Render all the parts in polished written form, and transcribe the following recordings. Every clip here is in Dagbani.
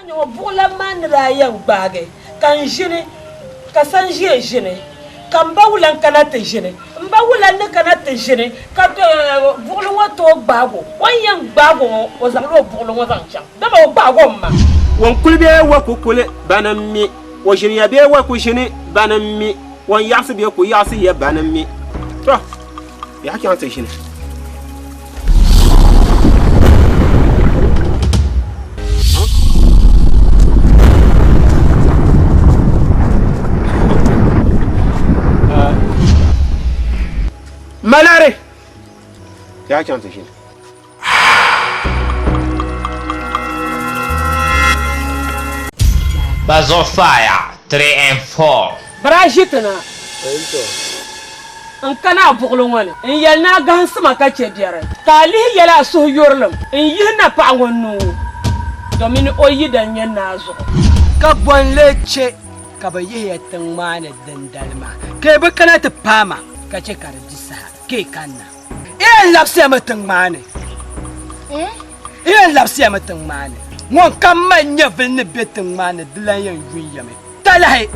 A nya ŋɔ buɣilan maa ni daa yɛn gbaagi ka n ʒini, ka sanʒiɛ ʒini, ka m ba Wulan kana ti ʒini. M ba Wulan ni kana ti ʒini ka buɣili ŋɔ tooi gbaag o. O ni yɛn gbaag o ŋɔ, o zaŋla o buɣili ŋɔ zaŋ chaŋ, dama o gbaag o m ma. O ni kuli bee o ku kuli, bani m-mi. O ʒiniya bee o ku ʒini, bani m-mi. O ni yaɣisi bee ku yaɣisi ya, bani m-mi. Tɔ! Yaɣa chaŋ ti ʒini. Malari! Yaɣa chaŋ ti ʒini. Bazuɣu faaya 3 and 4. Bɛ daa ʒi ti na n-kana a buɣili ŋɔ ni n-yɛli ni a gahinsi ma ka chɛ biɛri, ka a lihi yɛli a suhuyurilim n-yihi napaɣ ŋɔ nuu, domin o yidan nyɛ naa zuɣu. Ka bɔ n-lee chɛ ka bɛ yihi ya tiŋ maa ni dindali maa, ka yi bi kana ti paai ma, ka chɛ ka di di saha ka yi kanna? Yi yɛn labisiyami tiŋ maa ni. Yi yɛn labisiyami tiŋ maa ni. Ŋun kam mali nyɛvili ni be tiŋ maa ni, di lan yɛn yun ya mi talahi.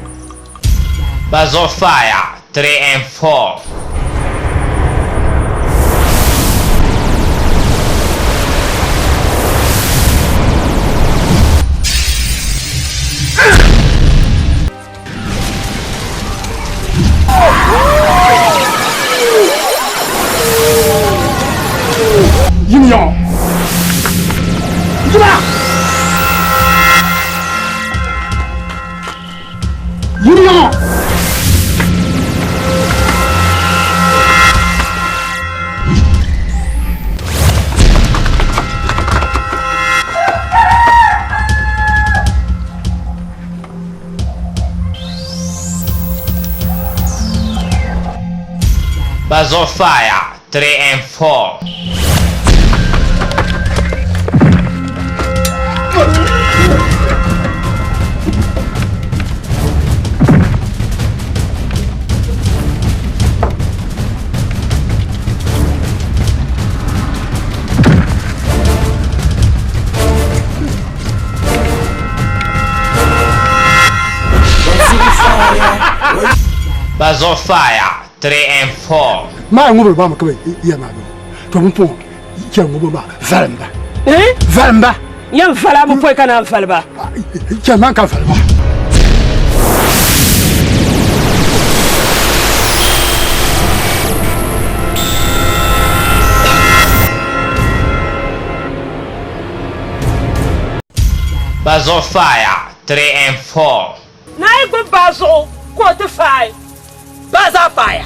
Bazuɣu faaya 3 and 4. Yimiya Yima Yimiya Bazuɣu faaya 3 and 4. Bazuɣu faaya 3 and 4. Maa ŋubiri maa mi ka bɛ yɛri maa bɛ to bin pɔŋ chɛ ŋubi maa valim ba valim ba yɛn vala bi pɔi ka naan vali ba chɛ man ka vali ba. Ba zuɣu faaya 3 and 4. Naa yi gbubi baa zuɣu ka o ti faai, baa zaa faaya.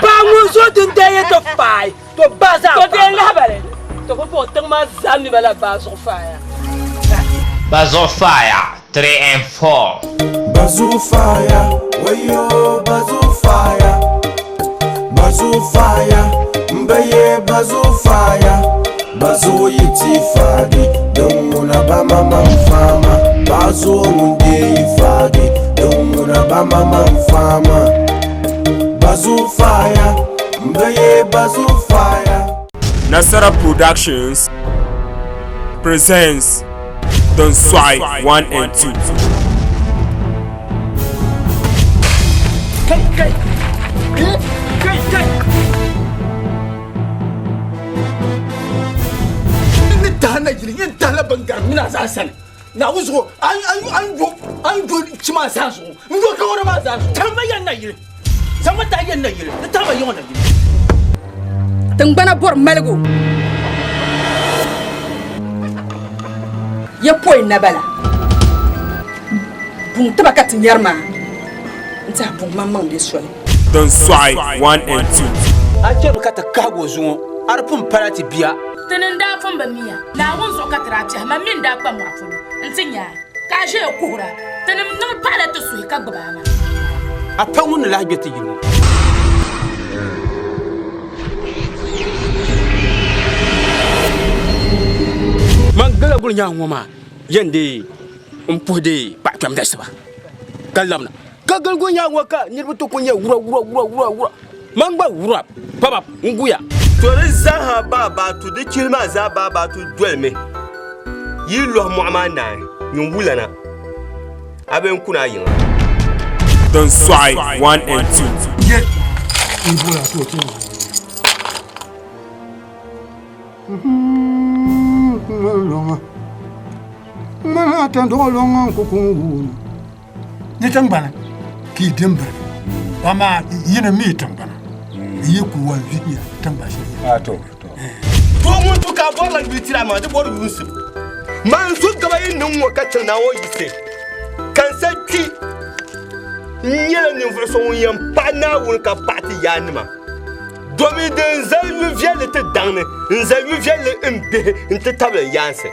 Baa ŋun zo dindali yi ti faai, to baa zaa To faai. dee lahibali, to bi bɔŋɔ tiŋ maa zaa mi ba la baa zuɣu faaya. Ba zuɣu faaya 3 and 4. Bazoo fire, wayo bazoo fire, bazoo fire, mbaye bazoo fire, bazoo yiti faagi, din ŋuna ba mama faama, bazoo ŋun deei faagi, din ŋuna ba mama faama, bazoo fire, mbaye bazoo fire. Nasara Productions presents Don Sɔɣi 1 and 2. Kai kai kai kai Ni tahi na yili yɛn tahila bin gari mina zaa sani Naawuni zuɣu a ni yo a ni yo chi maa zaa zuɣu n yo kawara maa zaa zuɣu tahima yɛn na yili zaŋmi tahi yɛn na yili di tahima yiŋɔ na yili. Tiŋgbana bɔri maligu ya pɔi naba la. Buŋ tiba ka ti nyari maa n-tɛhi buŋ maŋmaŋ bɛ soli. Din sɔɣi 1 and 2. A chɛmi ka ti kahig o zuŋɔ, a di pun pala ti bia. Ti ni n-daa pun bi miya, Naawuni zuɣu ka ti daa kpɛhi, man mi n-daa kpa mɔɣu polo nti nya a, ka a ʒiya kuhira. Tinim niŋ pahila ti suhi ka gbib a maa. A pa ŋun ni lahi gbe ti yili ŋɔ. Man gala guli nyaŋ ŋɔ maa yɛn deei m-puhi deei paɣ kpɛm dasiba ka labina. Ka gili guli nyaŋ ŋɔ ka niriba ti ku nyɛ wura wura wura wura wura. Man gba wura pabab n-guya. To di zaaha baabaatu, di chihili maa zaa baabaatu dolimi. Yi lɔhi mɔɣu maa naai, nyin wulana, a bee n-kuni a yiŋa. Din sɔɣi 1 and 2. Ye n bɔra ka o ti Loŋa ŋmana tandoɣu loŋa n ku kuŋ wuuni ni tiŋgbani ka yi dim birigi amaa yi ni mi tiŋgbana yi ku wan vihiya tiŋgbani shɛli A to to. Doo ŋun tu ka a bɔrila yuli tiri a maŋa di bɔri yuunsim. Man zo gaba yi niŋ ŋɔ ka chaŋ Naawuni yiɣisi ka n sa kpi. N nyɛla ninvuɣ so ŋun yɛn paɣi Naawuni ka paɣi ti yaannima. Domi din zali yu viɛlli ti daŋ ni, n zali yu viɛlli m bihi nti tabili n yaansi.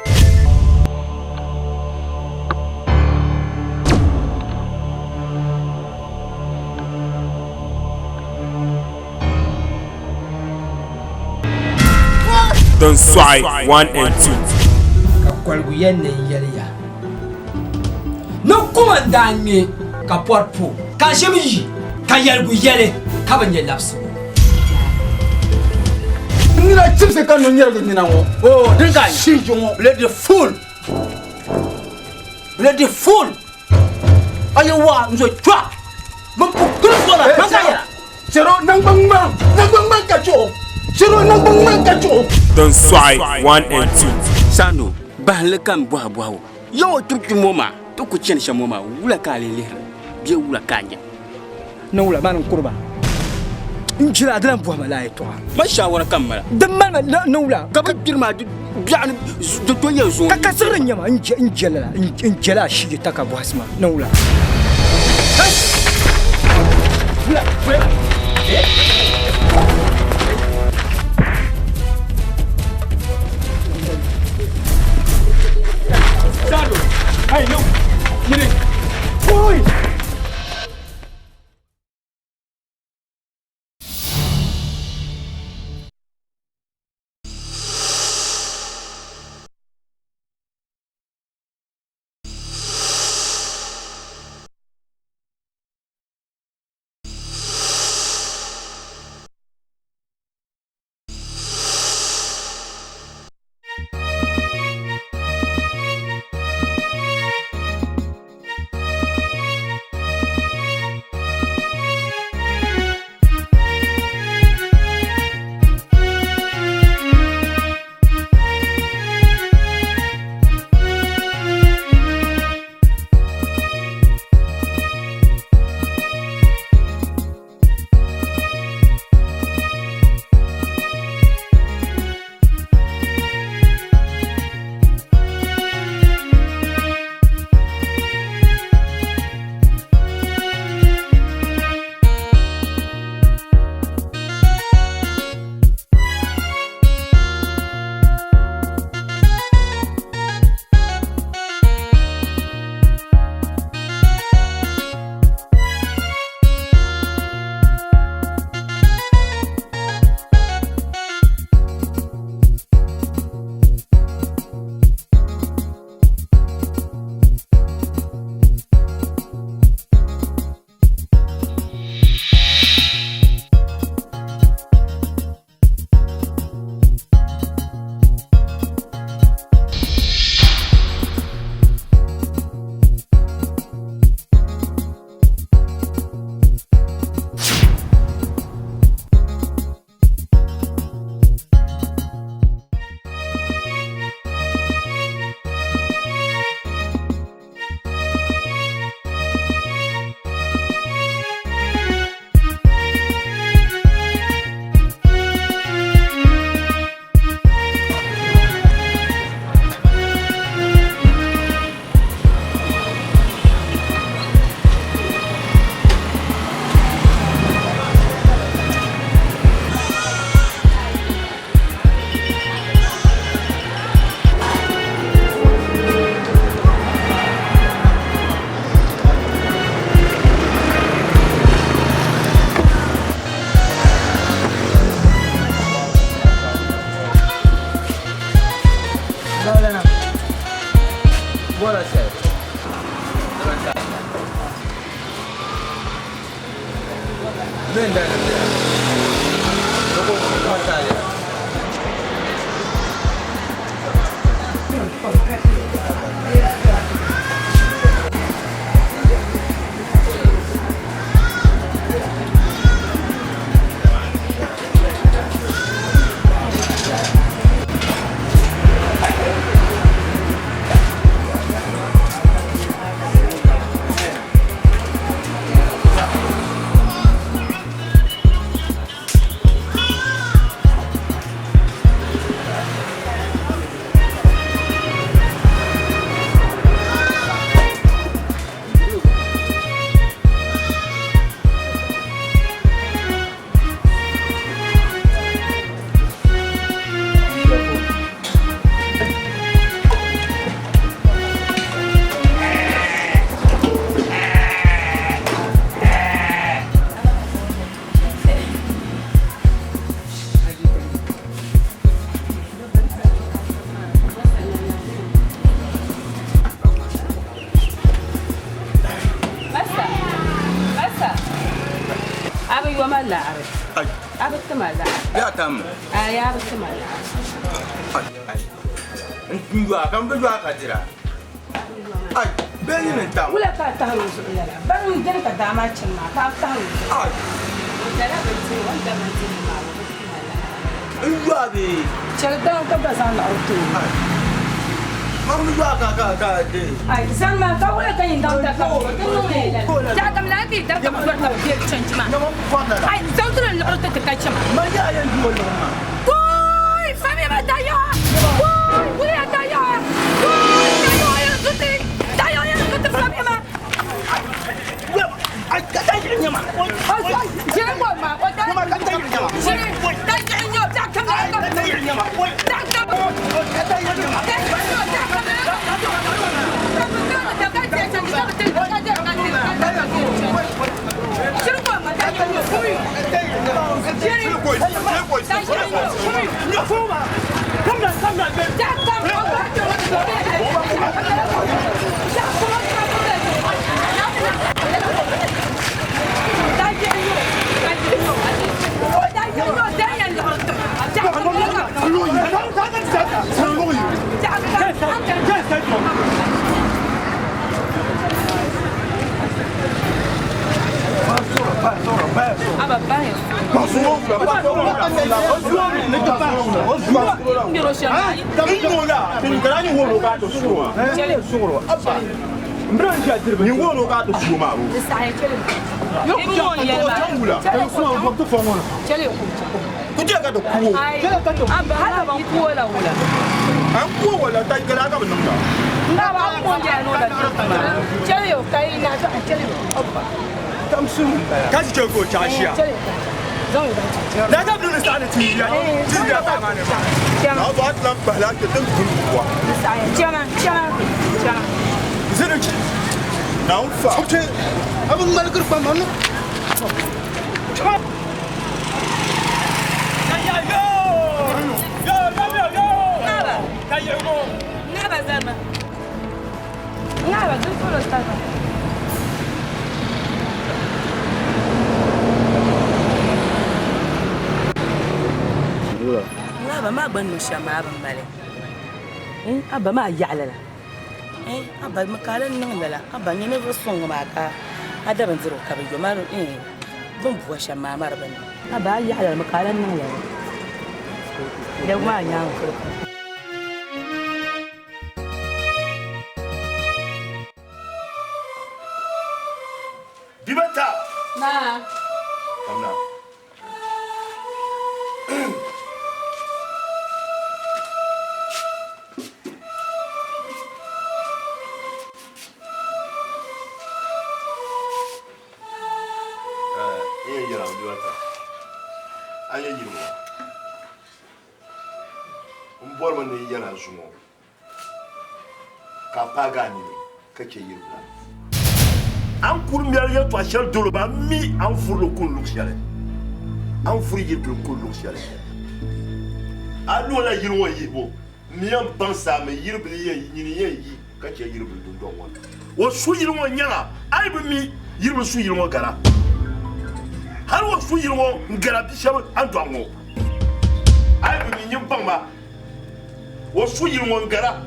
Din sɔɣi 1 and 2. Ka koligu yɛn ni n yɛli ya ni kuma n-daa ŋme ka pɔri po, ka ʒim yi, ka yɛligu yɛli ka bi nya labisigu. N nina chibisi ka no nyɛrigi nina ŋɔ. Oh, din ka shiji ŋɔ. Bloody fool. Bloody fool. Ayi wa n zo chwa. Bin pu kuli bɔla. Man ka yɛra. Chero nangban ŋmaŋ. Nangban ŋmaŋ ka chuɣu. Chero nangban ŋmaŋ ka chuɣu. Din sɔɣi 1 and 2. Sando, bahinli ka m bɔhi bɔhigu. Yawa tiri kpi ŋɔ maa, ti ku chani shɛm ŋɔ maa, wula ka a lee lihiri bee wula ka a nya? Ni wula mani n-kuri ba? N jila a di lan bɔhi ma lala yɛtɔɣa. Man shaawara ka m mali. Din mali ma ni wula? Ka bɛ kpiri ma di biɛɣuni di tooi nyɛ zuŋɔ. Ka ka siɣiri n-nyɛ ma, n jɛla a shiigi ta ka bɔhisi ma ni wula? Wula, wula. Sado, hey, no, yiri. Oi! ti ma laɣa. Bɛ a tam mi? Ayi a bi ti ma laɣa. N yɔa ka m bi yɔa ka dira. Ai, bee nyini n tam. Wula ka a tahiri o zuɣu lala? Bari n dini ka daa maa chani maa ka a tahiri o zuɣu. Ai. O dala bindirigu, o ni da bindirigu maa o bi ti ma laɣa. N yɔa bee? Chɛli daŋ ka gba zaŋ laɣiri ti o. Ai. Man bi yɔa ka ka ka de. Ai, zani maa ka wula ka nyin daŋ da ka o di niŋ li lala. Daɣu laa ka yi dari ka bi dɔri ka bi bɛ change maa. Ai, zaŋ ti li liɣiri ti ti ka chɛ ma. Man yaa yɛn di o liɣiri maa. Kuui, famiya ma dayaɣa! Kuui, wuliya dayaɣa! Kuui, dayaɣa yɛn zu ti! Dayaɣa yɛn zu ti famiya ma! Ʒiri ŋɔ maa, o daa ʒiri dayaɣa nyɛ o daɣu kam laa ka daɣu kam dayaɣa nyɛ o daɣu kam laa Ŋaaba maa gba niŋ shɛm maa bi mali Abba maa yaɣali la Abba mi ka a lan niŋ lala Abba nyɛ ninvuɣ suŋ ŋɔ maa ka a da bindirigu ka bi yo ma bini bua shɛm maa ma di bi niŋ Abba a yaɣali la mi ka a lan niŋ lala lɛbigu maa nyaaŋa polo. Bibata! Naa. Kamina. N yɛn yɛla bibata. A nyɛ yili ŋɔ. N bɔrimi ni yɛla zuŋɔ ka a paagi a nini ka chɛ yili bila. A ni kuri mɛri yɛtɔɣ shɛli dolo ba mi a ni vuri li kuni luɣ shɛli. A ni vuri yili bil kuni luɣ shɛli. A loola yili ŋɔ yihibu n ni yɛn baŋ saami yili bili yɛn nyini yɛn yi ka chɛ yili bili dundɔŋ ŋɔ ni. O su yili ŋɔ nyaŋa a yi bi mi yili bi su yili ŋɔ gara. Hal o su yili ŋɔ n-gara bi shɛba a ni dɔɣi ŋɔ. A yi bi mi nyin baŋ ma o su yili ŋɔ n-gara.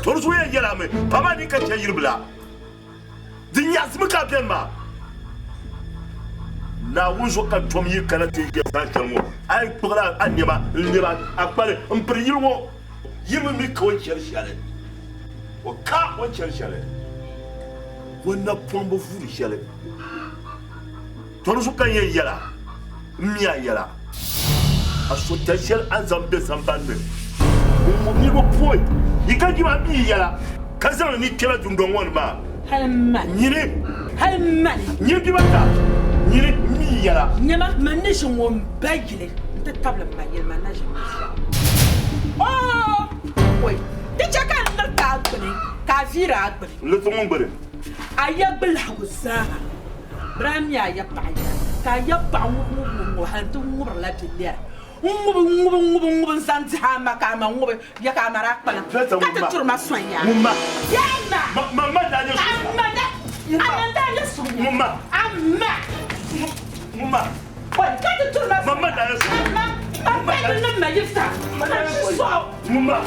Tɔri zuɣu yɛn yɛl a mi, pa maa ni ka chɛ yili bila. Di nyaɣisimi ka a beni maa. Naawuni zuɣu ka tom yi kana ti yɛli saha shɛli ŋɔ, a yi kpuɣila a nɛma n-lɛb a kpali m-piri yili ŋɔ. Yi mi mi ka o ni chɛri shɛli, o ka o ni chɛri shɛli, o napɔŋ bi vuuri shɛli. Tɔri zuɣu ka n yɛn yɛl a, m mi a yɛla. A sotali shɛli a ni zaŋ be samban ni n-ŋub niriba pɔi, yi ka jima m mi yi yɛla, ka zaŋ li ni kpɛla dundɔŋ ŋɔ ni maa. Nyini, nyini bibata, nyini, m mi yi yɛla. Nyama, man ni ʒi ŋɔ m-ba yili nti tabili m ma yili, man na ʒi ŋɔ shɛm. Oo, oi, di chɛ ka n liriti a gbini, ka a viiri a gbini. N liriti ŋun gbini. A ya gbilahigu zaaha. Bɛ daa mi a ya paɣa ya, ka a ya paɣa ŋubi ŋubi ŋubi ŋubi hal nti ŋubirila bɛ lɛra. N-ŋubi ŋubi ŋubi ŋubi n-zaŋ dihi a ma ka a ma ŋubi ya ka a ma daa kpalim ka ti turi ma sɔŋ ya. Yaa ma! A ma daa nyɛ suhunya. A ma! Ŋun maa. Oi, ka ti turi ma. Ma ma dala so. Ma ma ma ni ma yifta. Ma so. Ŋun maa.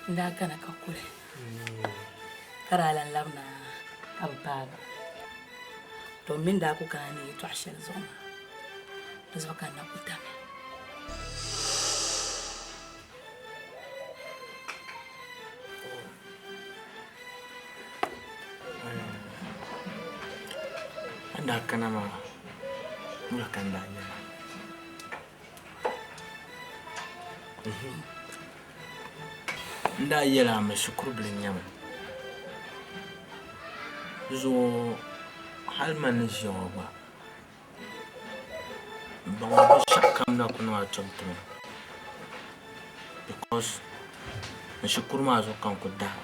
N daa kana ka kuli ka daa lan labina ka bi paagi to n mini daa ku kana ni yɛltɔɣa shɛli zuɣu maa di zuɣu ka n na ku tamya. N daa kana maa wula ka n daa nya ma? N daa yɛl a mi shikuru bila n-nyɛ ma. Di zuɣu hal man ni ʒiya ŋɔ gba, m baŋ o binshɛɣukam na ku niŋ a tom ti ma because n shikuru maa zuɣu ka n ku daha.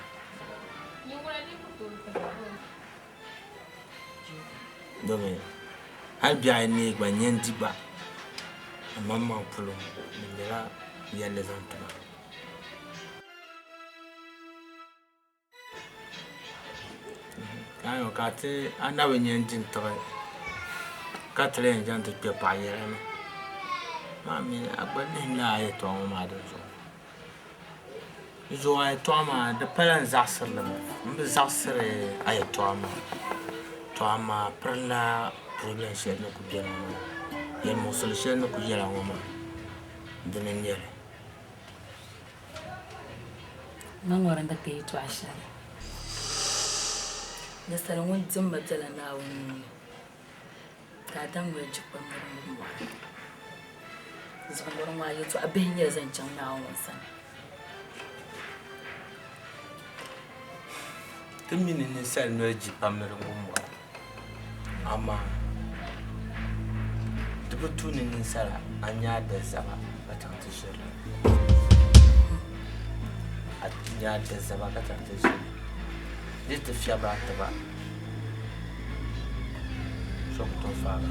Domi hali biɛɣu yi neei gba n yɛn di gba n maŋmaŋ polo di nyɛla yɛlli zaŋ ti ma. Ka ti a na bi nya n-di n-tiɣi ka ti lee yɛn chaŋ ti kpe paɣa yɛla ni maa mi a gba lihimla a yɛtɔɣa ŋɔ maa din zuɣu. Di zuɣu a yɛtɔɣa maa di pala n zaɣisiri li mi m bi zaɣisiri a yɛtɔɣa maa tɔ amaa pirinla problem shɛli ni kuli beni ŋɔ maa yɛlimuɣisili shɛli ni kuli yɛla ŋɔ maa dini n-nyɛ li. Ma ŋɔri n-ti ka yɛtɔɣa shɛli. Ninsal ŋun dimba bela Naawuni nuu ni, ka Adam noli ji kpam ni di mini mɔri. Zuɣu ŋɔri ŋɔ a yɛtɔɣa bihi n-nyɛ li zaŋ chaŋ Naawuni ŋɔ sani. Ti mi ni ninsal noli ji pam ni di ŋub mɔri, amaa di bi tu ni ninsala a nya a dazaba ka chaŋ ti ʒiri li. A nya a dazaba ka chaŋ ti ʒiri li. Di ti fiɛbiri a tiba, so ku tooi faagi a.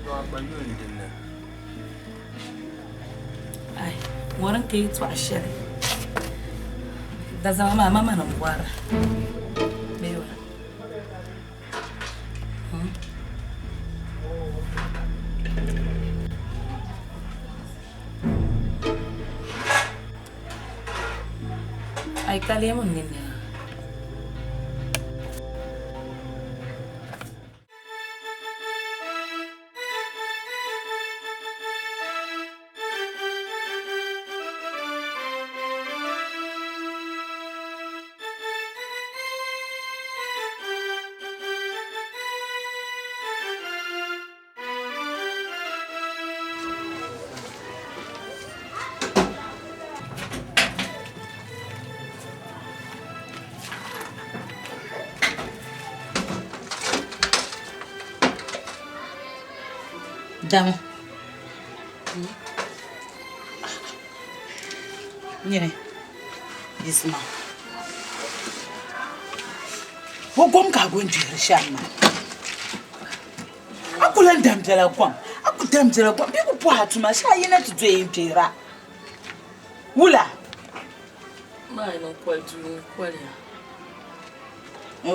To a gba yuli din ni. Ai, ŋɔri n-ka yɛtɔɣ shɛli. Dazama maa mama ni m-bɔri bee wala? Hmm? Ai, ka leemu n-ninni maa. Dama nyini yiɣisima o kom ka a go n-duhiri shɛm maa a ku lan dam biɛla kom a ku dam biɛla kom bɛ ku pɔhi a tuma shee a yina ti doya n-kpɛhira wula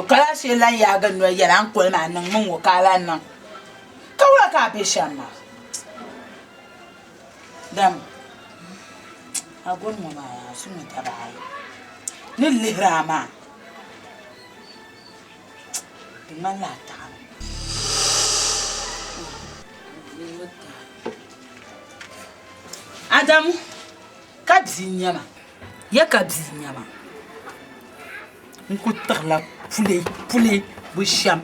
Ka laa shee lan yaagi n noli yɛli a ni koli maa niŋmi ŋ-ŋɔ ka a lan niŋ. Ka wula ka a be shɛm maa? Dam a gom ŋɔ maa yaa sumi daba ayi ni lihiri a maa di ŋmanila a taɣimi. Adamu ka bia n-nyɛ ma. Ya ka bia n-nyɛ ma. N ku tiɣila puli puli bushɛm.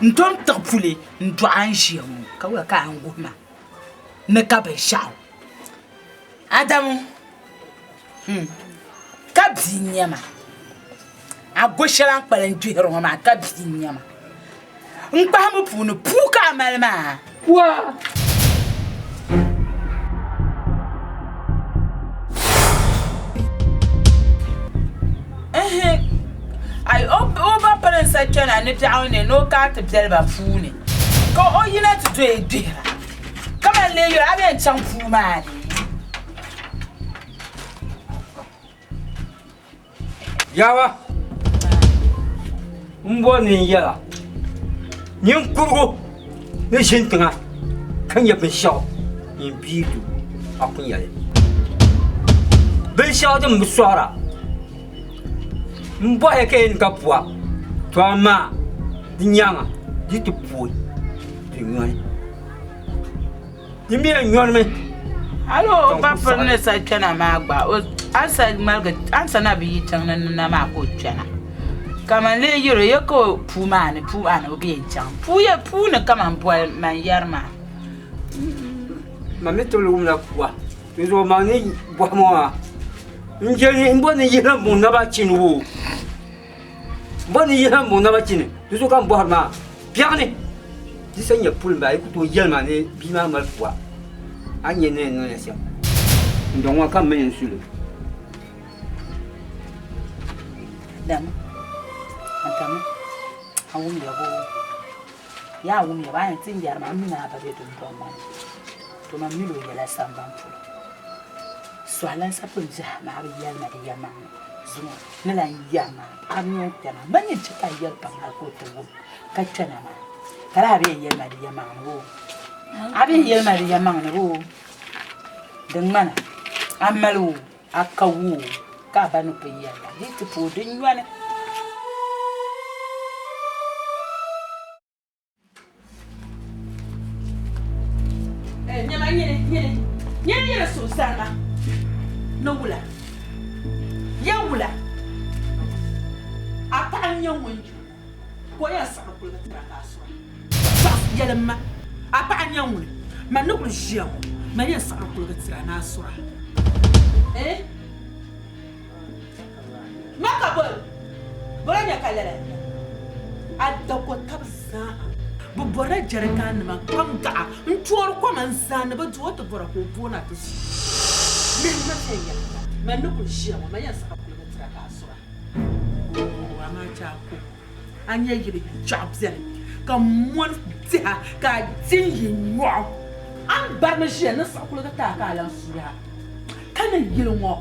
N tom tiɣi puli n-dɔɣi a ni ʒiya ŋɔ ka wula ka a ni guhi ma ni ka binshɛɣu. Adamu, hmm, ka bia n-nyɛ ma. A go shɛli a ni kpalim duhiri ŋɔ maa ka bia n-nyɛ ma. N kpahimbu puuni puu ka a mali maa. Waa! Ɛhɛn, ai o o ba pili n-sa kpɛna ni biɛɣu ni ni o kaai ti bɛli ba puu ni ka o yina ti doya gbihira kaman lee yuli a bɛn chaŋ puu maa ni. Yawa, m bɔri ni n yɛla ninkurigu ni ʒini tiŋa ka nya binshɛɣu nyin bia du a ku nya li. Binshɛɣu din bi sɔɣira m bɔhiya ka yɛn ka pua, to amaa di nyaaŋa di ti pooi di nyɔni. Di mi yɛn nyɔnimi. Hali o ba piri ni sa kpɛna maa gba a ni sa ŋmaligi a ni sa na bi yi tiŋ ni ni na maa ka o kpɛna kaman lee yɛri o ya ka o puu maa ni puu maa ni o bi yɛn chaŋ puu ni kaman boli man yɛri maa. Ma mi tibili wumla kuwa. Dinzuɣu ma ni bɔhi ma maa, n je ni m bo ni yihila m buŋ naba chini woo. M bo ni yihila m buŋ naba chini, dinzuɣu ka m bɔhiri maa, biɛɣuni di sa nyɛ puli m-bala, yi ku tooi yɛli ma ni bia maa mali pua, a ni nya ni yɛn niŋ ya shɛm. N dɔŋ maa ka m mi ni n su li. Adamu, Adamu, a wumya boo? Yaa wumya boo? A yɛn ti ni yɛri maa, m mi ni a ba be dundɔŋ ŋɔ ni. To man mil o yɛla samban polo. Sɔhila n-sa pun biɛhi maa bi yɛli ma di yɛlimaŋli. Zuŋɔ ni lan yɛri maa, paɣiba nyɛ o kpɛma. M ba nyɛ n-chɛ ka a yɛli pam hal ka o ti wum ka kpɛna maa. Ka daa bi yɛn yɛli ma di yɛlimaŋli boo? A bi yɛn yɛli ma di yɛlimaŋli boo? Di ŋmana a mali o, a ka o, ka a ba ni pun yɛli la, di yi ti pooi di nyɔni. Nyama nyini nyini nyini nyini sunsarima ni wula ya wula a paɣa n nyɛ ŋun yi ka o yɛn siɣiri kuliga tira ka a sura tɔɣisi yɛlim ma a paɣa n nyɛ ŋuni man ni kuli ʒiya ŋɔ man yɛn siɣiri kuliga tira ni a sura eh Ma ka bol bolo nya ka lala a dako tab zaaha bi borila jɛrikan nima kpam gaɣa n toori koma n zaani bi doo ti bora ka o boona ti su lihi ma viɛnyɛliŋga man ni kuli ʒiya ŋɔ man yɛn siɣiri kuliga tira ka a sura oo amaa chɛ a ko a nya yili kpɛɣu beni ka mɔni diha ka a di n-yi nyɔɣu a ni barimi ʒiya ni siɣi kuliga ti a ka a lan suya ka ni yili ŋɔ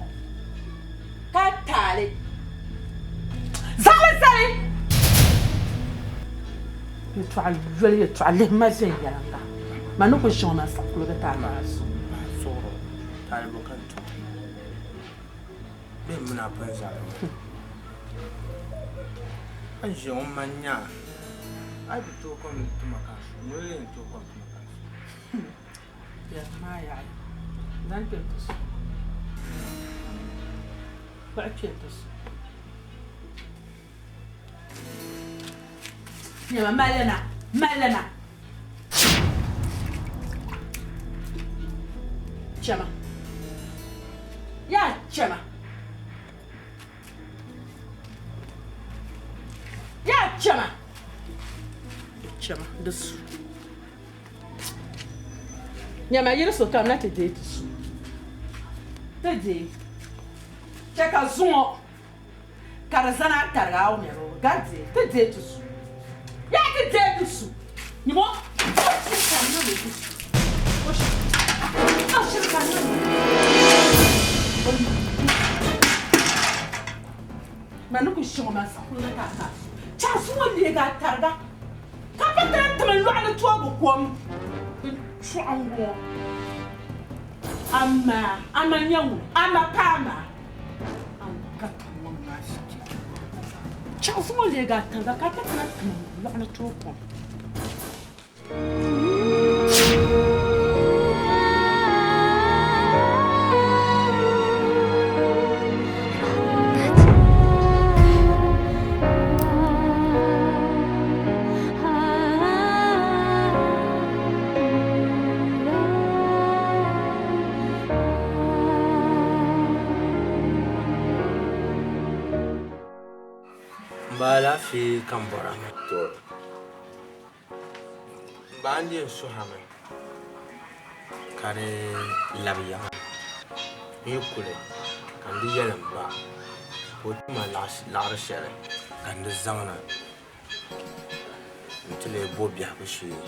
ka a taali zaŋli zali yɛtɔɣa yoli yɛtɔɣa lihi ma viɛnyɛliŋga man ni kuli ʒi ŋɔ man siɣi kuliga ti a ka a su. Bee m mini a pun zali ŋɔ? A ni ʒiya ŋɔ m ma n-nya a. A yi bi tooi kom ti ma ka n su, ŋuni n-lee ni tooi kom ti ma ka n su? Biɛrim maa yaɣi, zaŋ kpe nti su. Kpuɣi kpe nti su. Nyama, mali li na, mali li na. Chama. Yaa chama. Yaa chama. Chama, di su. Nyama, yili so kamina ti deei ti su. Ti deei. Chɛ ka zuŋɔ. Ka di zani a tariga a mɛri o gari deei ti deei ti su yaa ti deei ti su nyimo o shiri ka niŋ ti su o shiri o shiri ka niŋ ma ni ku shiŋo man saɣi kuliga ka a ka su chaɣ suŋo leegi a tariga ka pa tira tim n lɔɣili toobu kom n chɔɣu ŋɔ amaa ama nyɛ ŋuni ama pa amaa Chaɣisi ŋɔ leegi a tariga ka a ti kana tim lɔɣu ni tooi kom. M ba alaafee ka m bɔra maa. M ba n yɛn suhimi ka di labi ya maa n yi kuli ka n di yɛli m ba ka o ti ma laɣiri shɛli ka n di zaŋna nti lee bo biɛhigu shee.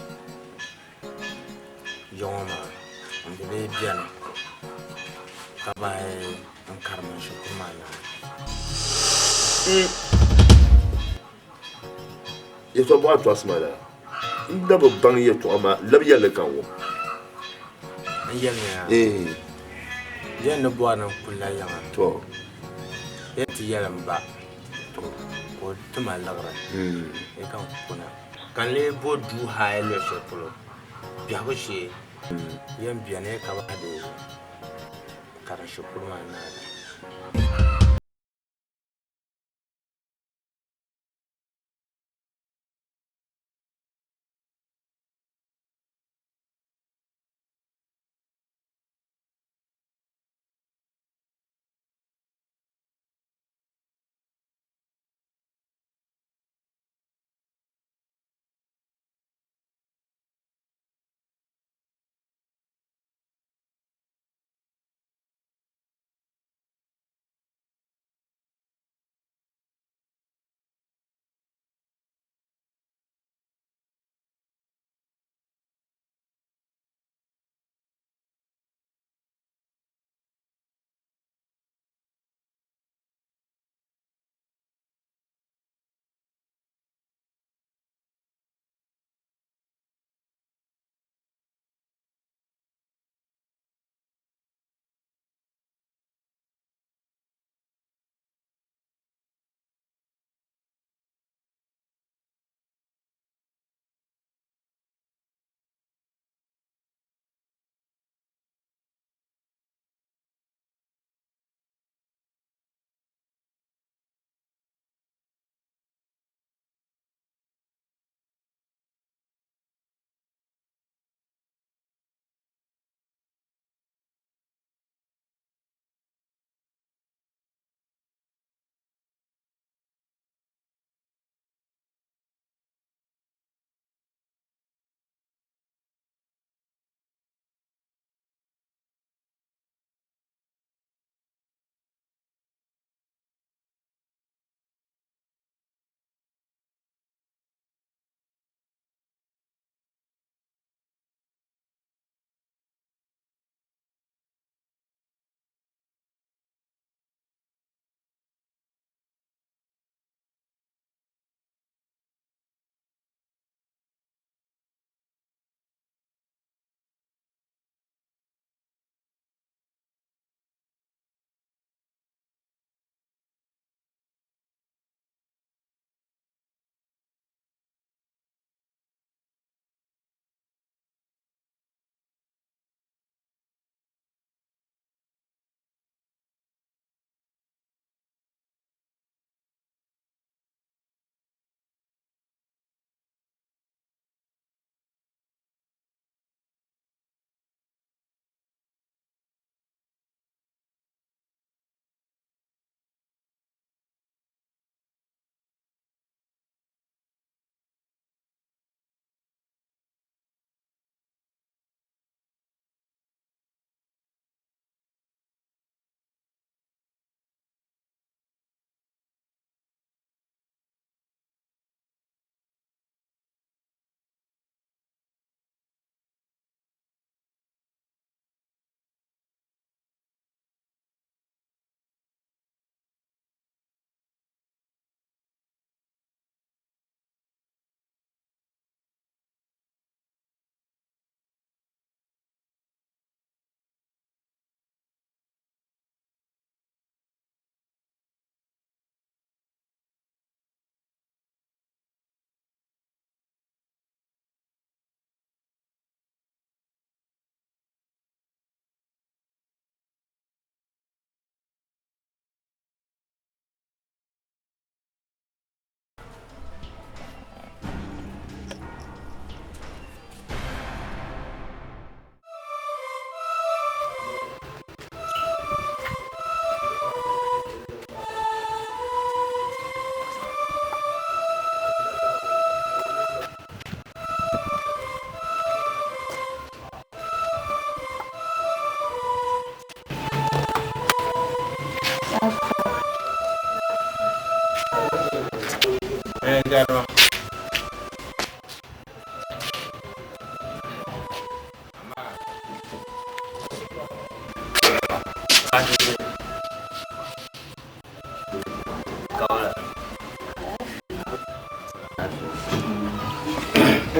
Ya ŋɔ maa n bi lee beni ka bahi n karim n shikuru maa naai. Yɛtɔɣ bɔɣa tɔɣisi ma lala. N na bi baŋ yɛtɔɣa maa, labi yɛli li ka n wum. N yɛli ya, yɛn ni bɔri ni n kulila yiŋa. To. Yɛn ti yɛli m ba ka o ti ma liɣiri ka n kuna. Ka n lee bo duu haya luɣ shɛli polo biɛhigu shee yɛn beni ka bahi di karim shikuru maa naai.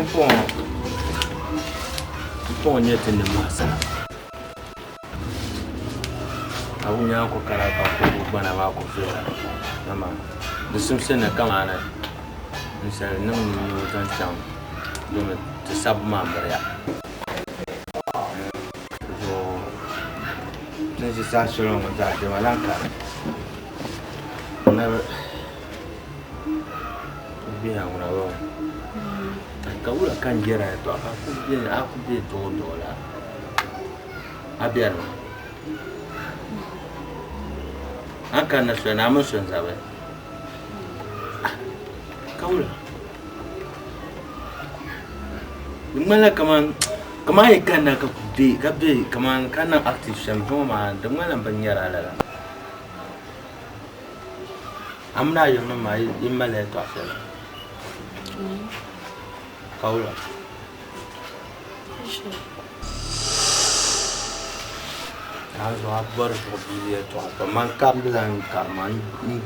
Pumpɔŋɔ pumpɔŋɔ nyɛ ti ni maa sala. A bi nyaŋ ku kana ka ku ku gbana maa ku viɛla dama di simsi ni kamani ninsal niŋ nuu zaŋ chaŋ domi ti sabbu maa miriya zuɣu ti ni ʒi saha shɛli ŋɔ zaa diɛma lan kani n na bi biɛla ŋuna bɔ ka wula ka n yɛra yɛltɔɣa ka a ku be duɣuduɣu la a bɛrimi a ni kanna soli ni a mini so n-zabi ka wula di ŋmanila kaman a yi kanna ka ku be ka be kaman ka niŋ active shɛm zuŋɔ maa di ŋmanila m bi nyari a lala a mini a yiŋnim maa yi malila yɛltɔɣa shɛli ka wula. Naanzuhi a bɔri zuɣu bia yɛltɔɣa pam man karimdila n karima n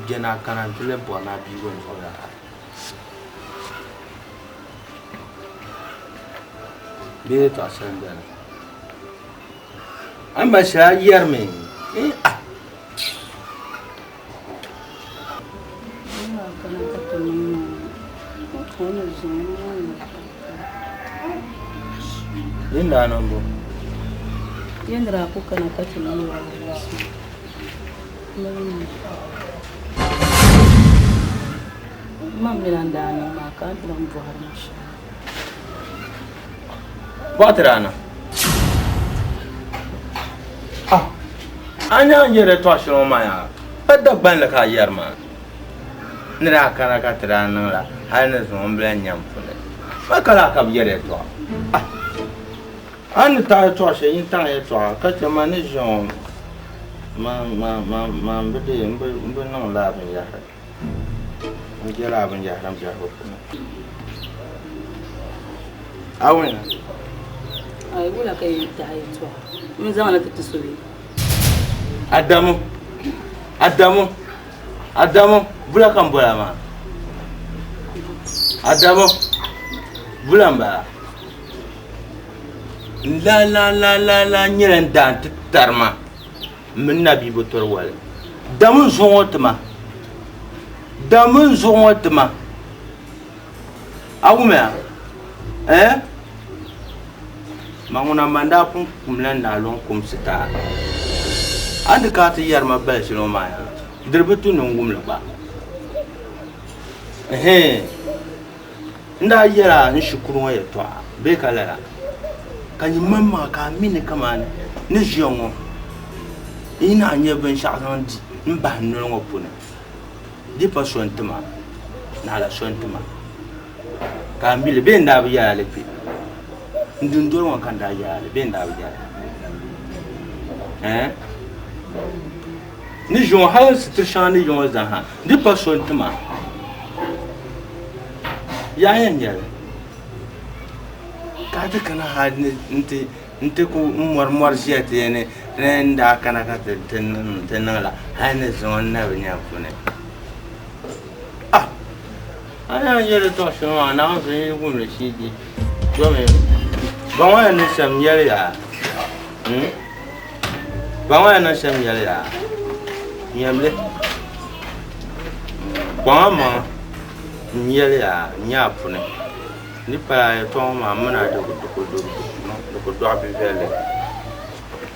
je ni a kana nti lahi bɔri ni a bia gba zuɣu yaha bee yɛltɔɣa shɛli m-beni a ni mali shɛli a yɛrimi ah. Yin daa niŋ bo? Yin daa ku kana ka ti niŋ waagashe. Ma mini a daa niŋ maa ka a ti lan bɔhiri ma shɛm. Bɔɣa ti daa niŋ. Ah, a nya n yɛri yɛltɔɣa shɛli ŋɔ maa yaa, pa Dagbanli ka a yɛri maa. Ni daa kana ka ti daa niŋ la hali ni zuŋɔ m bila nyam puni. Ma ka laa ka bɛ yɛri yɛltɔɣa. Ah, a ni taɣi yɛltɔɣa shɛli nyin taɣi yɛltɔɣa ka chɛ ma ni ʒiya ŋɔ ma ma ma ma m bi dee m bi niŋ laa binyɛhiri. N je laa binyɛhiri m biɛhigu puuni. A wumya? Ai, wula ka yɛn taɣi yɛltɔɣa? M zaŋla ti ti so bee? Adamu, Adamu. Adamu, bula ka n bola maa. Adamu, bula n bala. N la la la la la nyɛla n daan ti tari ma m mini na bia bi tɔri wali. Dam n zuɣu ŋɔ ti ma. Dam n zuɣu ŋɔ ti ma. A wumya? Eh? Ma ŋuna man daa pun kumla naaloŋ kumsi taa. A ni ka a ti yɛri ma bali shɛli ŋɔ maa yaa, di bi tu ni n wum li gba. Ɛhɛn, n daa yɛla n shikuru ŋɔ yɛltɔɣa bee ka lala, ka nyin maŋmaŋa ka a mi ni kamani ni ʒiya ŋɔ n yi naan nya binshɛɣu zaŋ di m-bahi n noli ŋɔ puuni, di pa so n-ti ma, naɣila so n-ti ma. Ka a mi li bee n daa bi yɛl a li kpe? N dundoli ŋɔ ka n daa yɛl a li bee n daa bi yɛl a li? Ɛɛn? Ni ʒi ŋɔ hal sitir shɛŋa ni yi ŋɔ zaa ha, di pa so n-ti ma. Yaa yɛn nyɛ li ka a ti kana hal nti nti ku mɔri mɔri ʒiya ti yɛn ni n daa kana ka ti niŋ la hal ni zuŋɔ n na bi nya puuni. Ah! A naan yɛli tɔɣ shɛli maa, Naawuni so yi wum li shee di. Domi ba ŋɔ yɛn niŋ shɛm yɛli ya. Hmm? Ba ŋɔ yɛn niŋ shɛm yɛli ya. Nyɛmli. Kpaŋa maŋa n yɛli ya n-nyɛ a puni. Ni pala yɛtɔɣa ŋɔ maa mini a di ku dɔɣi bi viɛlli.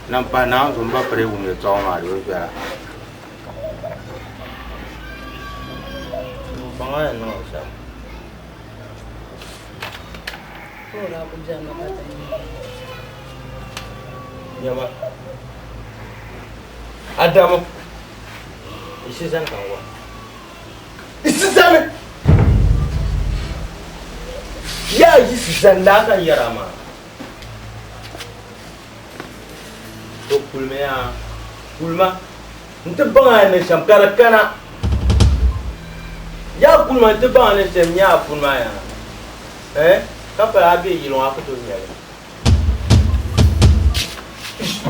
Lan pahi Naawuni so m ba piri wum yɛtɔɣa ŋɔ maa di bi viɛla. Adamu isi zani ka n wa isi zani yaa yisi zani daa ka n yɛra maa to kulimi yaa kulima n ti baŋ a ni shɛm ka di kana yaa kulima n ti baŋ a ni shɛm nyɛ a puni maa yaa eh ka pala a bɛ yili ŋɔ a ku tooi nyɛli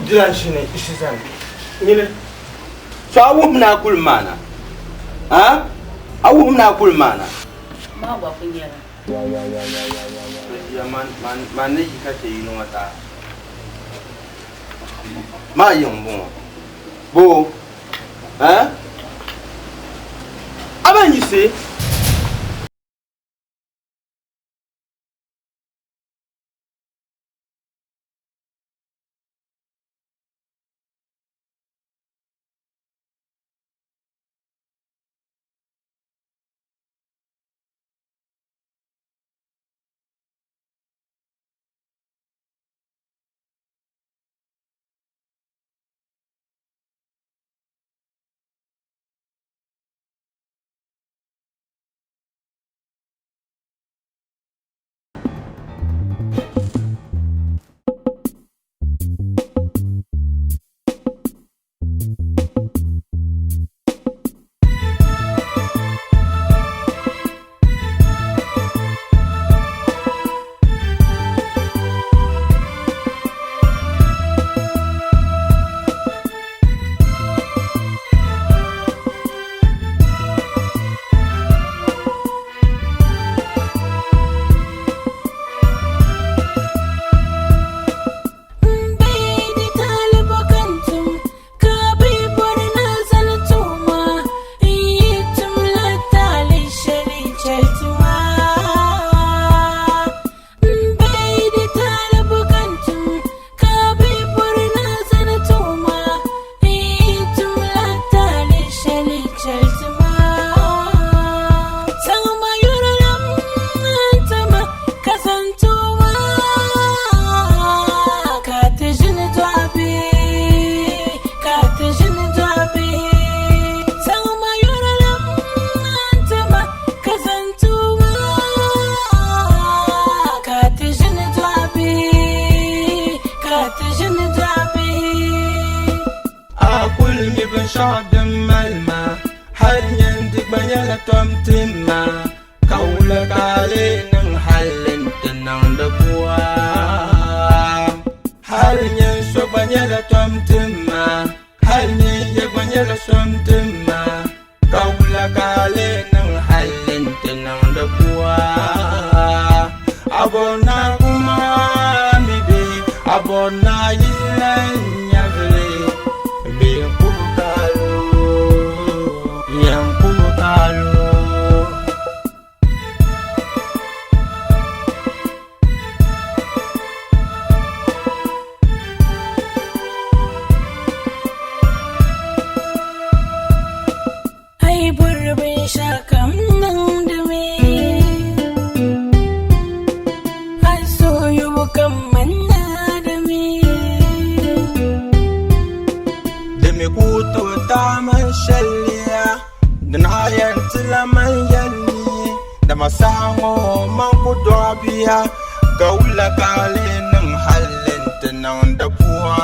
dilan shini ishi zani nyini so a wuhim ni a kuli maana a a wuhim ni a kuli maana maa gba ku nyɛla. Bia man ni yi ka chɛ yino ŋɔ taa maa yiŋ m-bɔŋɔ boo eh? A ban yiɣisi? A kuli mi binshɛɣu din mali ma, hal nyandi gba nyɛla tom ti ma, ka wula ka a lee niŋ hal nti niŋdi pua? Hal nyin so gba nyɛla tom ti ma, hal nyin ya gba nyɛla som ti ma, ka wula ka a lee niŋ hal nti niŋdi pua? A bɔri ni a ku ma mi bee a bɔri ni a yihila n nyɛvili bee n ku bi kaal o, yɛn ku bi kaal o. A yi bɔri binshɛɣukam niŋdimi, a suhuyubu kam man naadimi. Di mi ku tooi taai man shɛliya, di naɣ yɛn tila man yɛli ni, dama saha ŋɔ man ku dɔɣi bia, ka wula ka a lee niŋ hal nti niŋ di pua?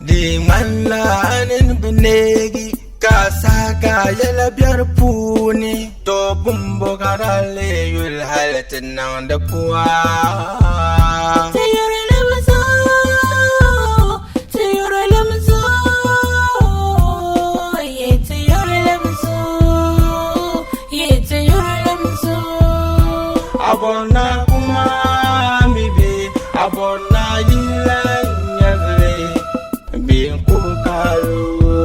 Di ŋmanila a nini bi neegi ka a saha ka a yɛla be di puuni. To bumbo ka daa lee yuli hali ti niŋdi pua. A bɔri ni a ku ma mi bee a bɔri ni a yihila n nyɛvili bee n ku bi kaal o,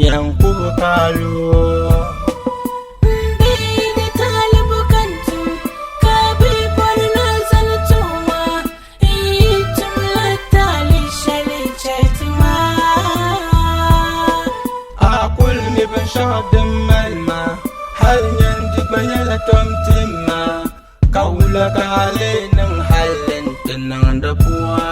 yɛn ku bi kaal o. A kuli mi binshɛɣu din mali ma, hal nyandi gba nyɛla tom ti ma, ka wula ka a lee niŋ hal nti niŋ di pua?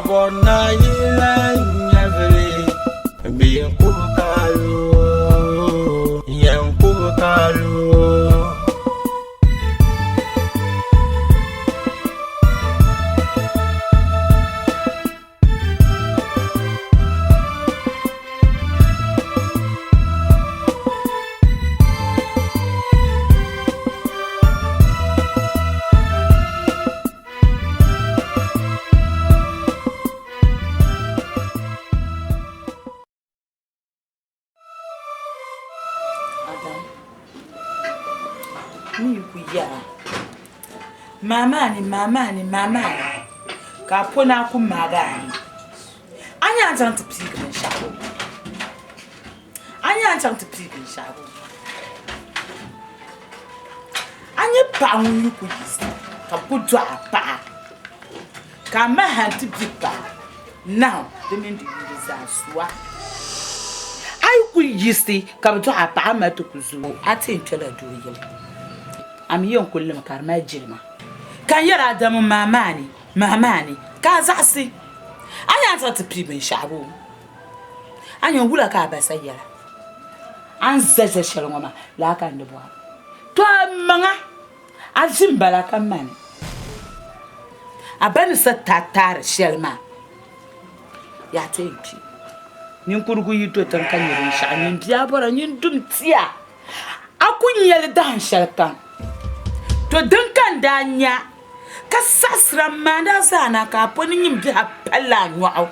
bɔri na yila nyɛvili bee n-kubi ka a lu, yɛn kubi ka a lu. Adam, mi yi ku yɛra maamaani maamaani maamaani ka a po ni a ku maagi a ni a nya a chaŋ ti piigi binshɛɣu a nya a chaŋ ti piigi binshɛɣu a nyɛ paɣa ŋun yi ku yiɣisi ka bɛ ku dɔɣi a paɣa ka a mali hal nti bi paɣa nahu di mini di yuli zaa sua. A yi ku yiɣisi ka bɛ dɔɣi a paɣa, a mali ti ku zooi. A ti yɛn kpɛla doo yili, a mi yɛn kuli limi ka di mali jilima. Ka n yɛri Adamu maamaani, maamaani, ka a zaɣisi. A nya a zaŋ ti pii binshɛɣu boo? A nya wula ka a ba sa yɛla? A ni za za shɛli ŋɔ maa, laa ka n di bɔri. To a maŋa, a vi m-bala ka mani. A ba ni sa taataari shɛli maa, yaa ti yɛn kpi. Ninkurigu yi do tiŋ ka nya binshɛɣu, nyin bia bɔra, nyin dum tia, a ku nya li dahin shɛli kam. To din ka n daa nya ka saɣisira m-maandi a zaa na ka a po ni nyin bihi a palli a nyɔɣu.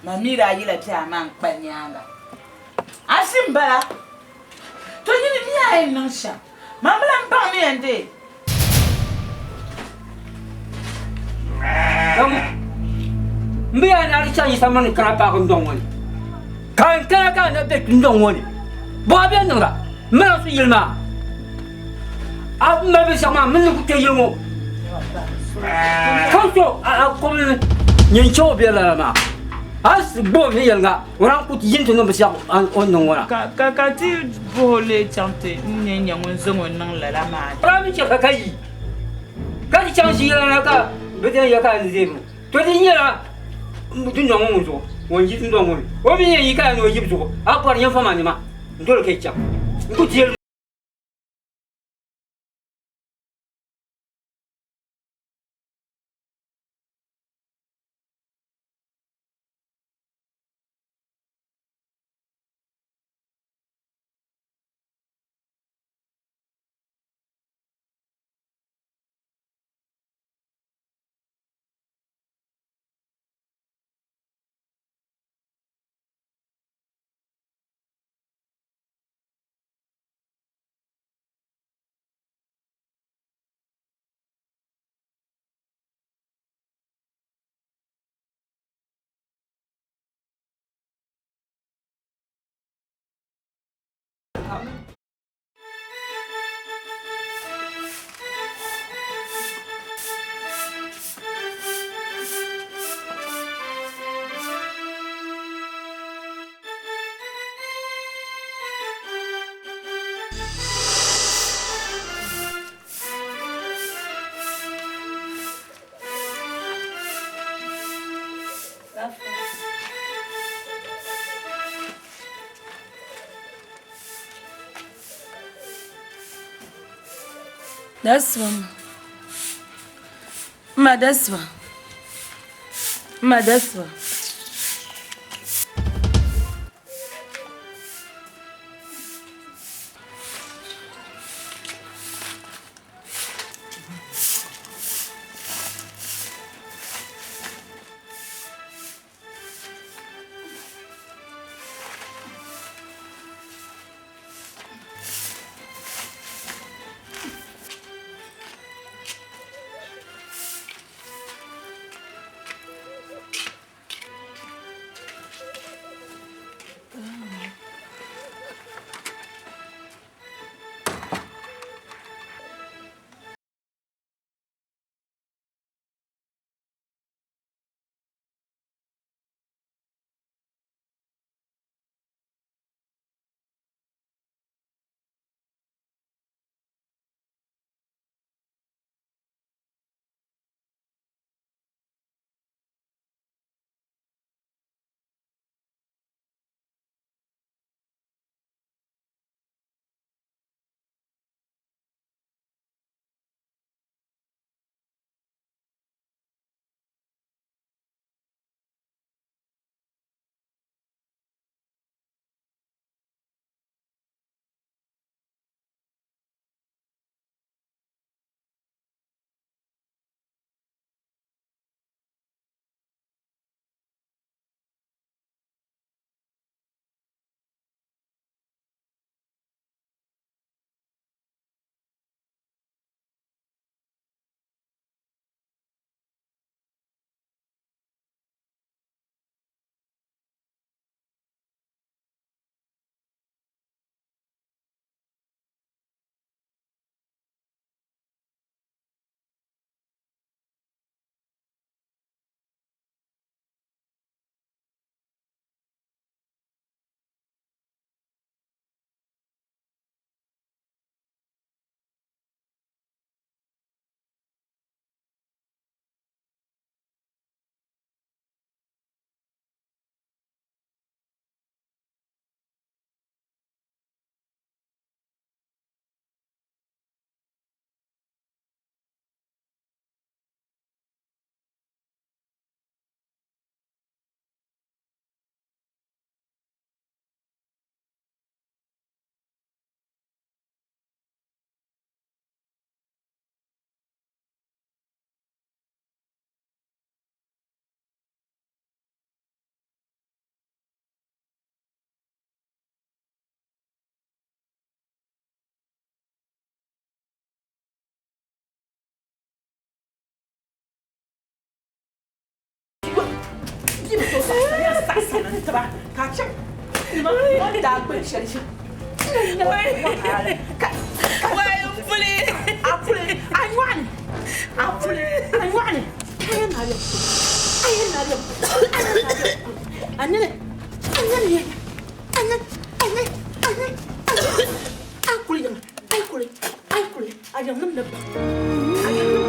Man mi daa yila bihi a maa n-kpa nyaaŋa. A ʒi m-bala. To nyini mi a yɛn niŋ shɛm. Man bi lan baŋ ni yɛn deei. M bi yaa ni a di chaŋ Yisa mini kana paagi n dɔŋ ŋɔ ni, ka n kana ka a na be n dɔŋ ŋɔ ni, bɔ a bɛ niŋda? M mali a su yili maa. A mali binshɛɣu maa m mini ni ku kpe yili ŋɔ ka so a kɔbili ni nyin chɛ o be lala maa. A gbubi o viɛnyɛliŋga o naan ku yi nti niŋ binshɛɣu o ni niŋ ŋɔ na. Ka ka ti bɔh o lee chaŋ ti n-nyɛ nya ŋun zaŋ o niŋ lala maa ni. O daa mi chɛ ka ka yi, ka ti chaŋ ʒii la ka bɛ ti yɛn ya ka a ni deei To di nyɛla dundɔŋ ŋɔ ŋun zuɣu ŋun yi dundɔŋ ŋɔ ni o mi yɛn yi ka ya ni o yibu zuɣu a bɔri nyɛnfɔma nima n-doli ka yi chaŋ n ku deei li. Dasiba ma. Ma dasiba. Ma dasiba. sɔŋ n tiba ka chɛ o ni daa gbubi shɛli shɛm. Wai n puli. A puli a nyɔɣu ni a puli a nyɔɣu ni a yɛn na lɛbi a yɛn na lɛbi a yɛn na lɛbi a nini a nini yɛ a nini a nini a nini a kuli yiŋa a kuli a kuli a yiŋ nim ni ba a yiŋ nim